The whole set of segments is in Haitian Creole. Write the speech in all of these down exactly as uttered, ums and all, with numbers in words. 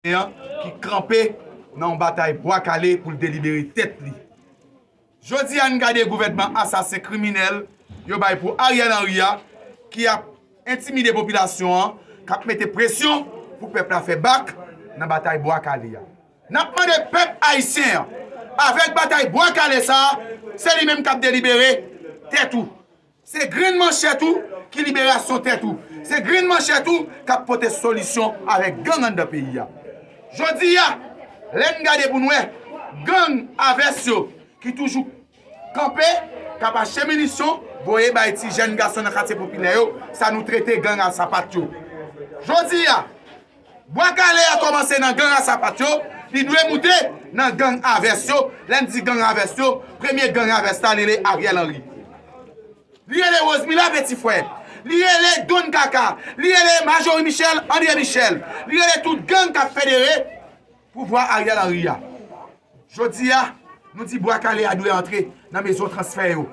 Ayisyen an ki kanpe nan yon batay bwa kale pou l delibere tèt li. Jodi a, n gade gouvènman asasen kriminèl yo bay pou Ariel Henry a, ki ap entimide popilasyon an, k ap mete presyon pou pèp la fè bak nan batay bwa kale a. N ap mande pèp ayisyen an, avèk batay bwa kale sa a, se li menm k ap delibere tèt ou. Se grenn manchèt ou ki liberasyon tèt ou. Se grenn manchèt ou k ap pote solisyon avèk gang anndan peyi a. Jodi a, lè n gade pou n wè, gang a vès yo ki toujou kanpe, k ap achte minisyon, voye bay ti jèn gason nan katye popilè yo, sa nou trete gang a sapat yo. Jodi a, bwa kale a kòmanse nan gang a sapat yo, li dwe moute nan gang a vès yo. Lè n di gang a vès yo, premye gang a vès la, li rele Ariel Henry. Li rele Rosemila Petit Frè. Li rele Don Kaka. Li rele Majorie Michel, André Michel. Li rele tout gang k ap federe pouvwa Ariel Henry a. Jodi a, nou di bwa kale a dwe antre nan mezon transfè yo.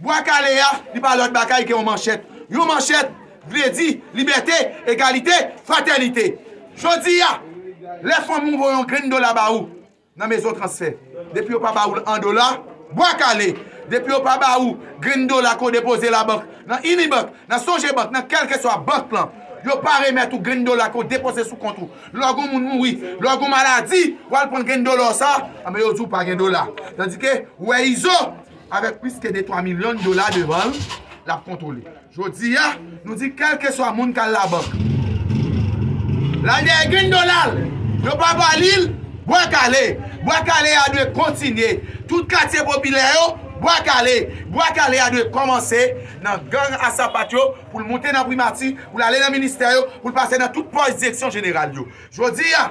Bwa kale a, li pa lòt bagay ke yon manchèt. Yon manchèt vle di libète, egalite, fratènite. Jodi a, lè fanmi w voye yon grenn dola ba ou nan mezon transfè, depi yo pa ba ou l an dola, bwa kale. Depi yo pa ba ou grenn dola ke w depoze labank, nan Unibank, nan Sogebank, nan kèlkeswa bank lan, yo pa remèt ou grenn dola ke w depoze sou kont ou. Lè w gen yon moun mouri, lè w gen yon maladi, w al pran grenn dola w sa, anben yo di w pa gen dola. Tandike, ou wè Izo, avèk plis ke de twa milyon dola devan l, l ap kontwole. Jodi a, nou di kèlkeswa moun k al labank, l al dèyè grenn dola l, yo pa ba li l, bwa kale. Bwa kale a dwe kontinye. Tout katye popilè yo, bwa kale. Bwa kale a dwe kòmanse nan gang a sapat yo, pou l moute nan primati, pou l ale nan ministè yo, pou l pase nan tout pòs direksyon jeneral yo. Jodi a,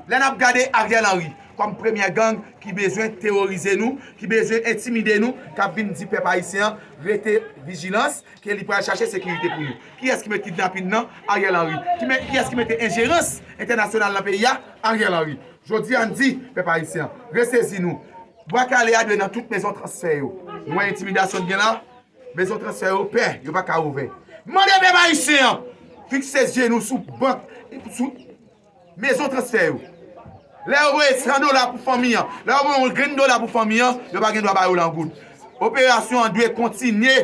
lè n ap gade Ariel Henry kòm premyè gang ki bezwen teworize nou, ki bezwen entimide nou, k ap vin di pèp ayisyen an rete vijilans, ke li pral chache sekirite pou nou. Kiyès ki met kidnapin nan? Ariel Henry. Ki met, kiyès ki mete enjerans entènasyonal nan peyi a? Ariel Henry. Jodi a, n di pèp ayisyen an, resezi nou. Bwa kale a dwe nan tout mezon transfè yo. Nou wè entimidasyon n gen la? Mezon transfè yo pè, yo pa ka ouvè. Mande pèp ayisyen an, fikse zye nou sou bank, sou mezon transfè yo. Lè yo voye san dola pou fanmi an, lè yo voye yon grenn dola pou fanmi an, yo pa gen dwa ba yo l an goud. Operasyon an dwe kontinye.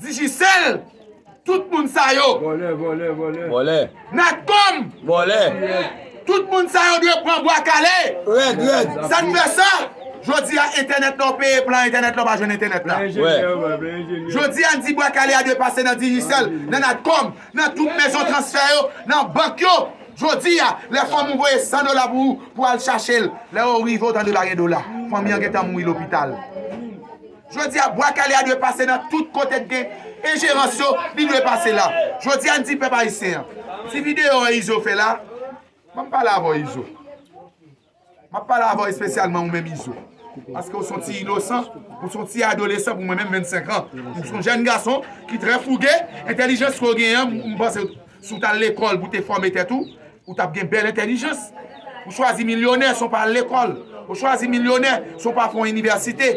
Digicel, tout moun sa yo. Vòlè, vòlè, vòlè. Vòlè. Natcom. Vòlè. Tout moun sa yo dwe pran bwa kale. Rèd, rèd. Sa n fè sa? Jodi a, entènèt la, w peye plan entènèt la, w pa jwenn entènèt la. Plan enjenyè, wè, plan enjenyè. Jodi a, n di bwa kale a dwe pase nan Digicel, nan Natcom, nan tout mezon transfè yo, nan bank yo. Jodi a, lè fanmi w voye san dola pou ou, pou al chache l, lè yo rive, w tande pa gen dola. Fanmi an gentan mouri lopital. Jodi a, bwa kale a dwe pase nan tout kote k gen enjerans yo, li dwe pase la. Jodi a, n di pèp ayisyen an, ti videyo a Izo fè la, ban m pale avè w, Izo. M ap pale avè w espesyalman ou menm, Izo. Paske w se yon ti inosan, ou se yon ti adolesan pou mwen menm, vennsenk an. Ou se yon jèn gason ki trè fouge, entèlijans ke w genyen an, m, m panse si w t al lekòl pou w te fòme tèt ou, ou t ap gen bèl entèlijans. Ou chwazi milyonè san w pa al lekòl. Ou chwazi milyonè san w pa fè yon inivèsite.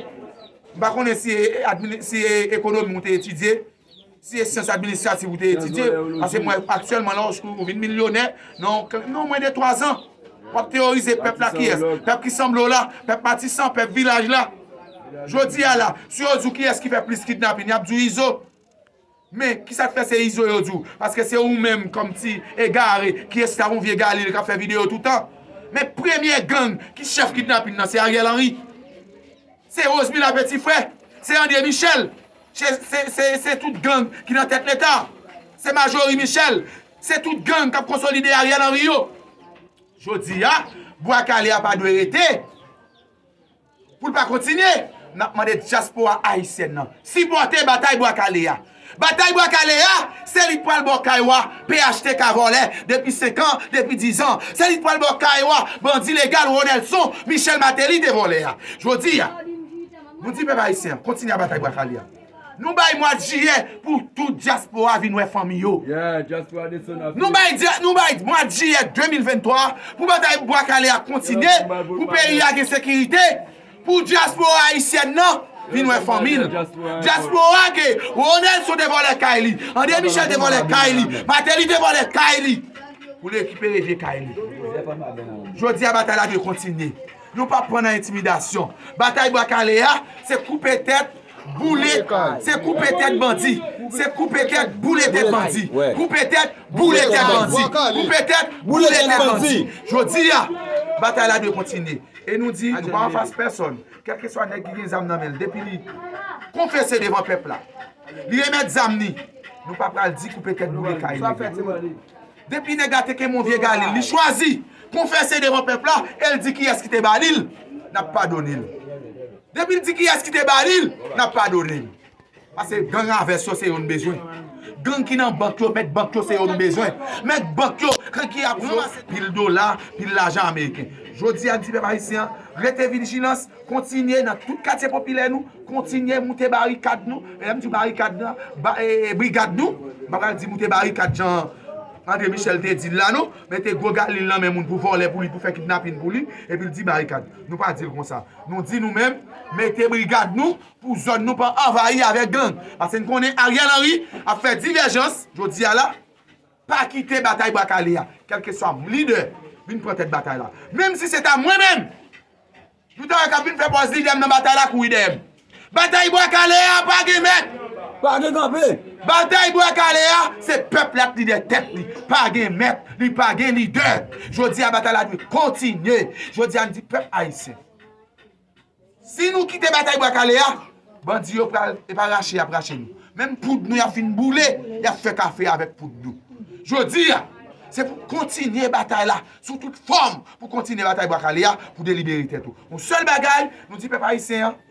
M pa konnen si e, admini-, si e ekonomi ou te etidye. Si e syans administrativ ou te etidye, paske mwen aktyèlman la, ou, ou vin milyonè, nan, nan mwen de twa zan. W ap teworize pèp la, kiyès? Pèp ki sanble w la, pèp Matisan, pèp vilaj la. Jodi a la, si yo di w kiyès ki fè plis kidnapin, y ap di w Izo. Men, kisa k fè se Izo yo di w? Paske se ou menm, kòm ti egare, ki esklav yon vye Galil k ap fè videyo toutan. Men premye gang ki chèf kidnapin nan, se Ariel Henry. Se Rosemila Petit Frè, se André Michel, se, se, se, se tout gang ki nan tèt Leta, se Majorie Michel, se tout gang k ap konsolide Ariel Henry yo. Jodi a, bwa kale a pa dwe rete. Pou l pa kontinye, n ap mande dyaspora ayisyèn nan sipòte batay bwa kale a. Batay bwa kale a, se li k pral ba w kay w a, P H T K vòlè depi senk an, depi diz an. Se li k pral ba w kay w a, bandi legal Ronelson Michel Martelly te vòlè a. Jodi a, nou di pèp ayisyen an, kontinye a batay bwa kale a. Nou bay mwa jiyè pou tout dyaspora vin wè fanmi yo. Yeah, dyaspora desann ap. Nou bay dya-, nou bay mwa jiyè de mil venntwa pou batay bwa kale a kontinye, pou peyi a gen sekirite. Pou dyaspora ayisyèn nan vin wè fanmi l. Dyaspora ke Ronelson te vòlè kay li, André Michel te vòlè kay li, Martelly te vòlè kay li. Pou l rekipere vye kay li. Jodi a, batay la dwe kontinye. Nou p ap pran nan entimidasyon. Batay Bwa Kale a, se koupe tèt, boule, se koupe tèt bandi. Se koupe tèt, boule tèt bandi. Koupe tèt, boule tèt bandi. Koupe tèt, boule tèt bandi. Jodi a, batay la dwe kontinye. E nou di, nou pa anfas pèsòn. Kèlkeswa nèg ki gen zam nan men l, depi li konfese devan pèp la, li remèt zam ni, nou pa pral di koupe tèt, boule kay nèg la. Depi nèg la te kenbe yon vye galil, li chwazi konfese devan pèp la, e l di kiyès ki te ba li l, n ap padone l. Depi l di kiyès ki te ba li l, n ap padone l. Paske gang a vès yo se yo n bezwen. Gang ki nan bank yo, mèt bank yo se yo n bezwen. Mèt bank yo, gang ki ap ranmase pil dola, pil lajan ameriken. Jodi a, n di pèp ayisyen an, rete vijilans, kontinye nan tout katye popilè nou, kontinye moute barikad nou. E lè m di barikad nan, ba, e, e, brigad nou, m pa pral di moute barikad jan André Michel te di l la non, mete gwo galil nan men moun pou vòlè pou li, pou fè kidnapin pou li, epi l di barikad. Nou pa di l konsa. Nou di nou menm, mete brigad nou, pou zòn nou pa anvayi avèk gang. Paske n konnen Ariel Henry ap fè divèjans, jodi a la, pa kite batay Bwa Kale a. Kèlkeswa lidè vin pran tèt batay la. Menm si se ta mwen menm, nou ta wè k ap vin fè pòz lidè m nan batay la, kouri dèyè m. Batay Bwa Kale a pa gen mèt. Pa gen kanpe. Batay Bwa Kale a, se pèp la ki lidè tèt li. Pa gen mèt, li pa gen lidè. Jodi a, batay la dwe kontinye. Jodi a, n di pèp ayisyen, si nou kite batay Bwa Kale a, bandi yo pral, e pa rache y ap rache nou. Menm poud nou y ap fin boule, y ap fè kafe avèk poud nou. Jodi a, se pou kontinye batay la, sou tout fòm, pou kontinye batay Bwa Kale a, pou delibere tèt ou. Yon sèl bagay, nou di pèp ayisyen an,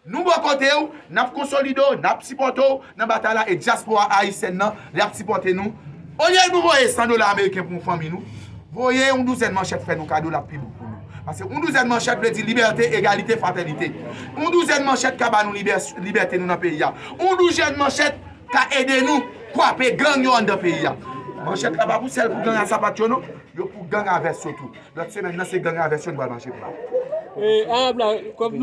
nou bò kote w, n ap konsolide w, n ap sipòte w nan batay la, e dyaspora ayisyèn nan, l ap sipòte nou. Olye nou voye san dola ameriken pou yon fanmi nou, voye yon douzèn manchèt fè nou kado, l ap pi bon pou nou. Paske yon douzèn manchèt vle di libète, egalite, fratènite. Yon douzèn manchèt ka ba nou libè-, libète nou nan peyi a. Yon douzèn manchèt ka ede nou kwape gang yo anndan peyi a. Manchèt la pa pou sèl pou gang a sapat yo non, yo pou gang a vès yo tou. Lòt semèn nan se gang a vès yo nou pral mache pou la. E, Arab la, kòm nou